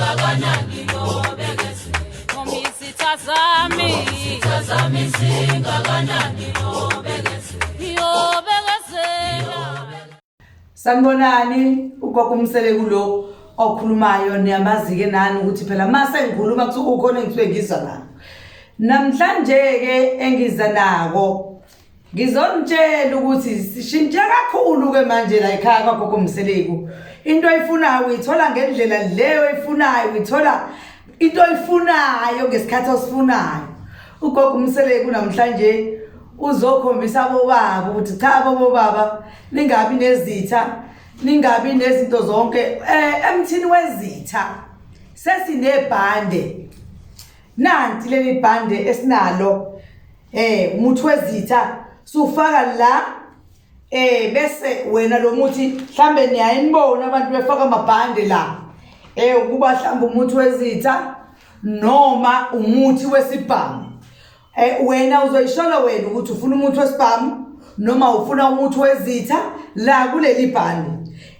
Singakanani nobekezela. Noma izitha zami. Izitha zami singakanani nobekezela. Ngiyobekezela. Sanibonani, ugogo uMseleku lo okhulumayo niyamazi-ke nani ukuthi phela uma sengikhuluma kusuke kukhona engisuke ngizwa nako. Namhlanje-ke engiza nako ngizonitshela ukuthi sishintshe kakhulu-ke manje la ekhaya kwagogo Mseleku. Into oyifunayo uyithola ngendlela leyo oyifunayo, uyithola into oyifunayo ngesikhathi osifunayo. Ugogo uMseleku namhlanje uzokhombisa bobaba ukuthi cha bobaba ningabi nezitha ningabi nezinto zonke emthini wezitha sesinebhande nanti leli bhande esinalo umuthi wezitha sufaka la bese wena lo muthi mhlambe niyayinibona abantu befaka amabhande la ukuba mhlambe umuthi wezitha noma umuthi wesibhamu. Wena uzoyisholo wena ukuthi ufuna umuthi wesibhamu noma ufuna umuthi wezitha la kuleli bhande.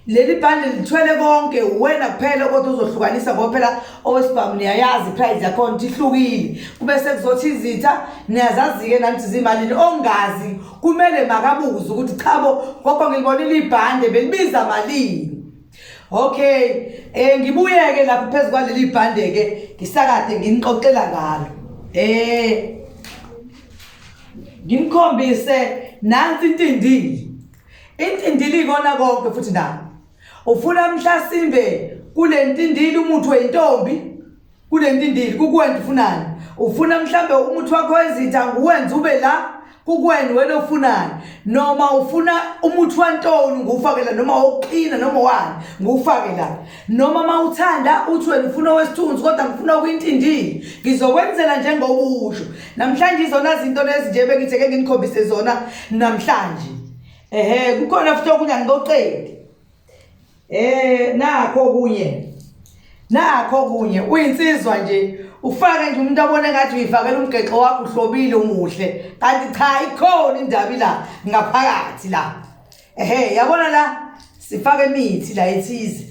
Leli bhande lithwele konke, uwena kuphela kodwa uzohlukanisa ngoba phela owesibhamu niyayazi price yakhona ukuthi ihlukile. Kube sekuzothi izitha niyazazi-ke nani ukuthi zimalini. Ongazi kumele makabuze ukuthi chabo gogo ngilibonile ibhande belibiza malini. Okay, ngibuyeke lapho phezu kwaleli bhande ke ngisakade nginixoxela ngalo. Ngimkhombise nansi intindili. Intindili ikona konke futhi na. Ufuna mhlasimbe kule ntindili umuthi weyintombi kule ntindili kukuwena ufunani? Ufuna mhlambe umuthi wakho wezitha nguwenze ube la kukuwena wena ofunani, noma ufuna umuthi wantoni nguwufake la, noma wokuqina noma wani nguwufake la, noma mawuthanda uthi wena ufuna owesithunzi kodwa ngifuna okuyintindili, ngizokwenzela njengokusho. Namhlanje izona zinto lezi nje bengithi ke nginikhombise zona namhlanje. Ehhe, kukhona futhi okunye angixoxeli. Nakho okunye. Nakho okunye uyinsizwa nje ufake nje umuntu abone ngathi uyifakela umgexo wakho uhlobile umuhle kanti cha ikhona indaba la ngaphakathi la. Ehhe, yabona la sifake imithi la ethize.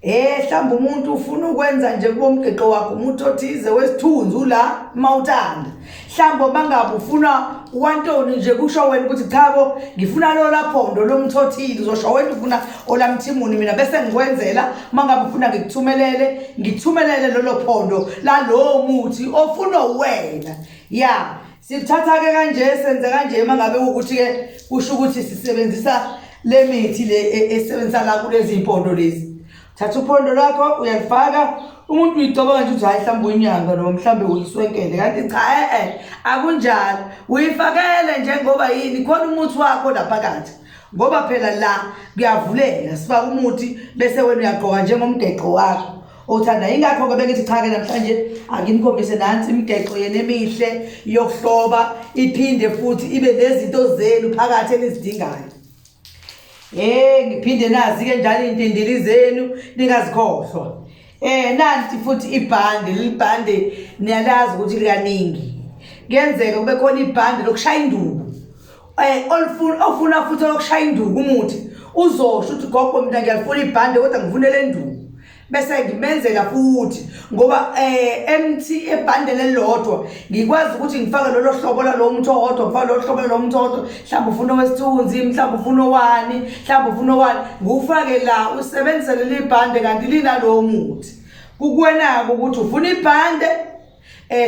Mhlawumbe umuntu ufuna ukwenza nje kubo umgexo wakho umuthi othize wesithunzi ula mawuthanda. Mhlawumbe mangabe ufuna wantoni nje kusho wena ukuthi chabo ngifuna lo laphondo lomthothile, uzosho wena ufuna olamthimuni, mina bese ngikwenzela. Mangabe ufuna ngikuthumelele, ngikuthumelele lolo phondo lalowo muthi ofuna wena. Ya, sithatha ke kanje senze kanje mangabe ukuthi ke kusho ukuthi sisebenzisa le mithi le esebenzisa la kulezi impondo lezi. Thatha uphondo lwakho uyalifaka, umuntu uyicabanga nje ukuthi hayi mhlawumbe uyinyanga noma mhlawumbe uyiswenkele, kanti cha akunjalo. Uyifakele njengoba yini khona umuthi wakho laphakathi, ngoba phela la kuyavuleka, sifaka umuthi bese wena uyagqoka njengomgexo wakho othanda. Yingakho-ke bengithi cha-ke namhlanje anginikhombise nansi imigexo yena emihle yokuhloba, iphinde futhi ibe nezinto zenu phakathi enizidingayo. Ngiphinde nazi-ke njalo iy'ntindili zenu ningazikhohlwa. Nanti futhi ibhande, leli bhande niyalazi ukuthi likaningi. Kuyenzeka kube khona ibhande lokushaya induku. Ofuna futhi lokushaya induku umuthi uzosho ukuthi gogo mina ngiyalifuna ibhande kodwa ngifuna le nduku. Bese ngimenzela futhi ngoba MT ebhande lelodwa ngikwazi ukuthi ngifake lolo hlobo lalo muthi owodwa, ngifake lolo hlobo lalo muthi owodwa, mhlawumbe ufuna owesithunzi, mhlawumbe ufuna owani, mhlawumbe ufuna owani, ngiwufake la usebenzise leli bhande kanti linalowo muthi. Kukuwena-ke ukuthi ufuna ibhande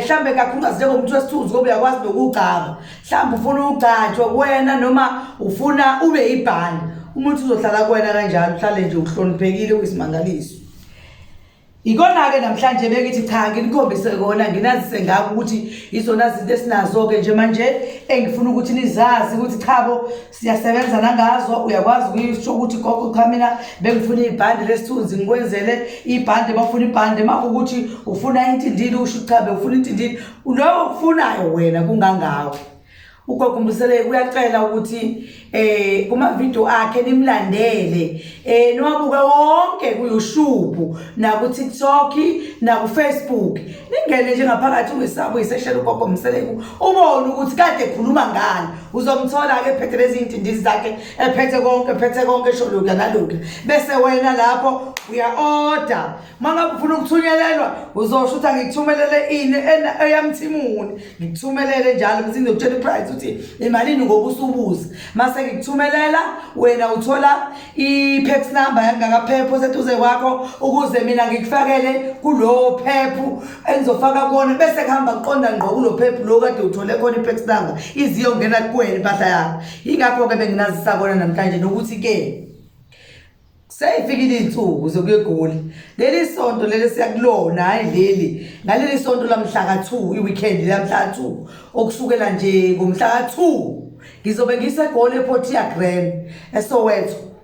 mhlambe kakhulukazi njengomuntu wesithunzi ngoba uyakwazi nokugcaba, mhlawumbe ufuna ugcatshwe kuwena noma ufuna ube ibhande, umuntu uzohlala kuwena kanjalo, uhlale nje uhloniphekile uyisimangaliso. Ikona-ke namhlanje bengithi cha nginikhombise kona, nginazise ngako ukuthi izona zinto esinazo-ke nje manje engifuna ukuthi nizazi ukuthi chabo siyasebenza nangazo. Uyakwazi ukuyisho ukuthi gogo cha mina bengifuna ibhande lesithunzi ngikwenzele ibhande, bafuna ibhande makuwukuthi ufuna intindili usho cha bengifuna intindili, lowo okufunayo wena kungangawe. Ugogo Mseleki uyacela ukuthi eh kuma video akhe nimlandele eh niwabuke wonke ku YouTube na ku TikTok na ku Facebook ningene nje ngaphakathi ungesabu iseshela ugogo Mseleku ubone ukuthi kade ekhuluma ngani uzomthola ke ephethe lezi zintindizi zakhe ephethe konke ephethe konke sholuka naloku bese wena lapho uya order Mangabe ufuna ukuthunyelelwa uzosho ukuthi angikuthumelele ini eyamthimuni ngikuthumelele njalo bese ngizokutshela iprice ukuthi imalini ngoba usubuza mase ngikuthumelela wena uthola i-pax number yangakaphepho seduze kwakho ukuze mina ngikufakele kulowo phephu engizofaka kuwona bese kuhamba kuqonda ngqo kulo phephu lo kade uthole khona i-pax number iziyongena kuwena impahla yakho. Yingakho-ke benginazisa kona namhlanje nokuthi-ke Seyifikile iy'nsuku zokuya eGoli. Leli sonto leli siya kulona, hhayi leli. Ngaleli sonto lamhla ka-two, i-weekend lamhla ka-two, okusukela nje ngomhla ka-two, ngizobe ngiseGoli ePortia Grand, eSoweto.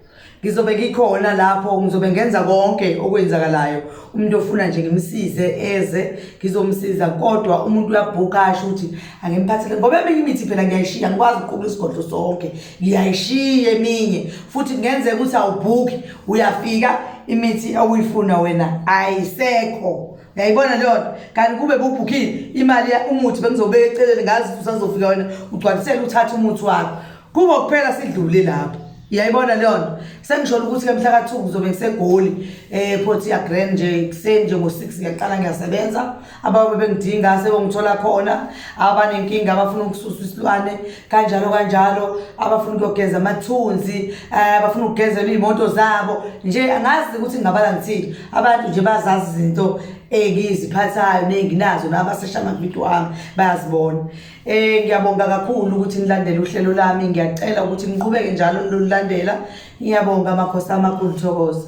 Ngizobe ngikhona lapho, ngizobe ngenza konke okwenzakalayo. Umuntu ofuna nje ngimsize eze, ngizomsiza kodwa umuntu uyabhukha asho ukuthi angimphathele ngoba eminye imithi phela ngiyayishiya, angikwazi ukuqukula isigodlo sonke. Ngiyayishiya eminye futhi kungenzeka ukuthi awubhuki uyafika imithi awuyifuna wena ayisekho uyayibona leyo nto kanti kube bubhukhile imali umuthi bengizobeka eceleni ngazi ukuthi usazofika wena ugcwalisele uthathe umuthi wakho kubo kuphela sidlule lapho uyayibona leyo nto sengisholo ukuthi-ke mhla ka-two ngizobe ngisegoli um Protea Grand nje ekuseni nje ngo-six ngiyaqala ngiyasebenza ababe bengidinga sebengithola khona abanenkinga abafuna ukususa isilwane kanjalo kanjalo abafuna ukuyogeza amathunzi eh, abafuna ukugezelwa iy'moto zabo nje angazi ukuthi ngingabala ngithini abantu nje bazazi izinto engiziphathayo ney'nginazo nabasesha amavidiyo ami bayazibona um ngiyabonga kakhulu ukuthi nilandele uhlelo lami ngiyacela ukuthi niqhubeke njalo nilulandela ngiyabonga amakhosi amakhulu thokoza.